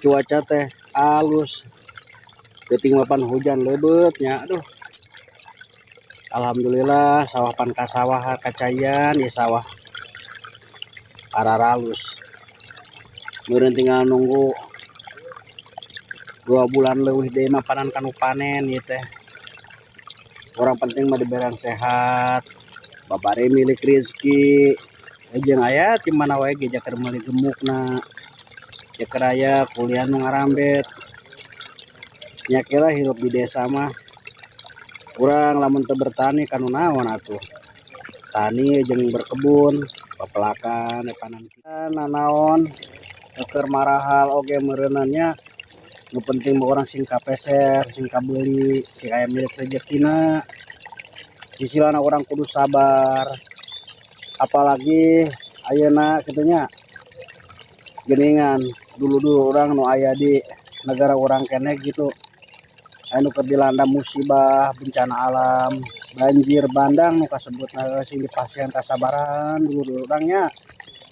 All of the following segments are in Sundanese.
Cuaca teh alus, peuting mapan hujan leubet nya. Aduh, alhamdulillah sawah pan kasawah kacaian ieu sawah araralus. Meureun tinggal nunggu 2 bulan leuwih deui mah panan kanu panen ieu teh. Urang penting mah diberean sehat, babari milik rezeki, jeung aya ti mana wae ge jaker meuli gemukna, jaker aya kuliah nu ngarambet. Nya kieu lah hirup di desa mah. Urang lamun teu bertani kanu naon atuh. Tani jeung berkebun, pepelakan panan nanaon keur marahal oge meureunan nya. Nu penting mah urang sing kapeser, sing kabeuli, sing aya milik rejekina. Istilahna urang kudu sabar. Apalagi ayeuna kitu nya, geuningan dulu-dulu urang nu aya di negara urang keneh gitu, anu keur dilanda musibah bencana alam, banjir bandang nu kasebutna. Sing dipasihan kasabaran dulur urang nya,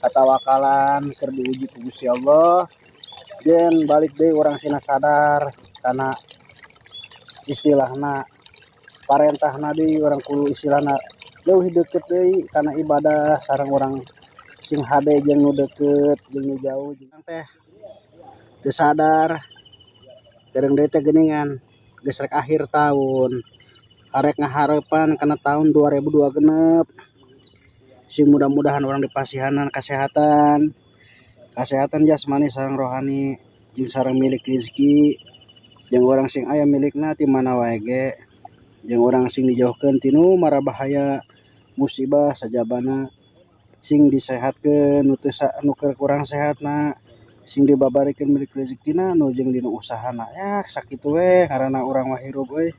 katawakalan keur diuji ku Gusti Allah. Jeung balik deui urang sina sadar kana istilahna parentahna deui, urang kudu istilahna leuwih deukeut deui kana ibadah sareng urang sing hade jeung nu deukeut jeung nu jauh teh teu sadar. Keureuh deui teh geuningan geus rek akhir tahun, arek ngahareupan kana tahun 2026. Sing mudah-mudahan urang dipasihanan kasehatan, kasehatan jasmani sareng rohani, jeung sareng milik rezeki, jeung urang sing aya milikna ti mana wae ge, jeung urang sing dijauhkeun tinu mara bahaya, musibah sajabana. Sing disehatkeun nu teu nu keur kurang sehatna, sing dibabarikeun milik rezekina nu jeung dina usahana. Ya, sakitu we ngaranna urang mah hirup euy.